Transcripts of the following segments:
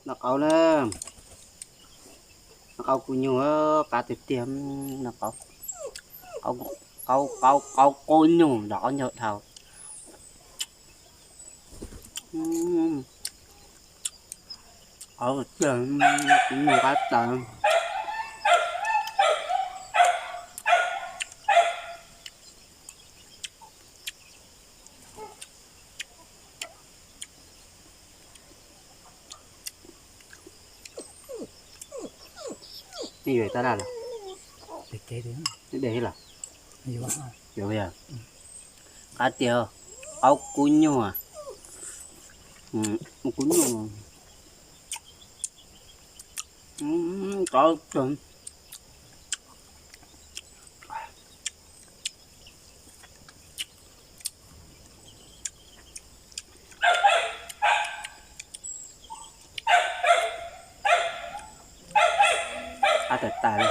Noj qaub na, noj qaub kua nyuj qab tiag tiag, noj qaub, qaub, qaub, qaub kua nyuj nrog qaub ncaug dhau. Qaub tiag, kua nyuj qab tas. Nej yuav tab laj los? Neb de los? Yuav yog. Qab tiag, qaub kua nyuj, kua nyuj, qaub tiag. Qab tas tas li.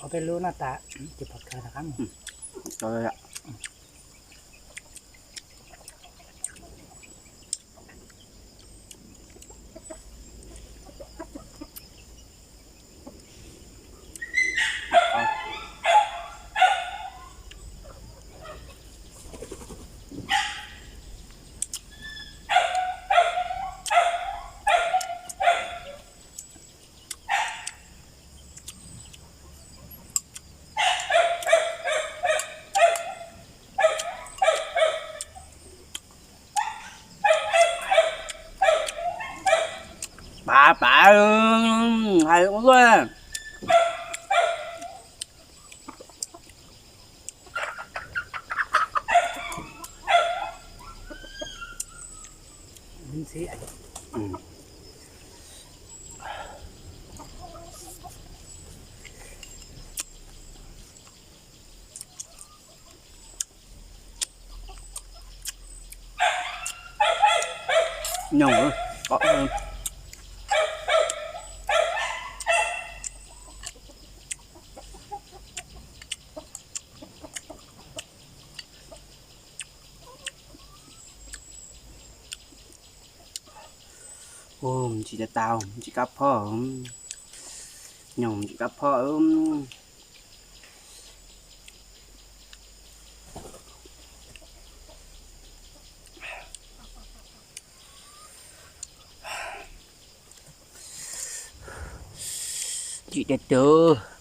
Ua peb lub no tas, ces pom kawg rov qab mus. Pav pav, hais ua luaj. Nyob, tsis tau tau, tsis kab phob, nyob tsis kab phob. Tsis tau tau.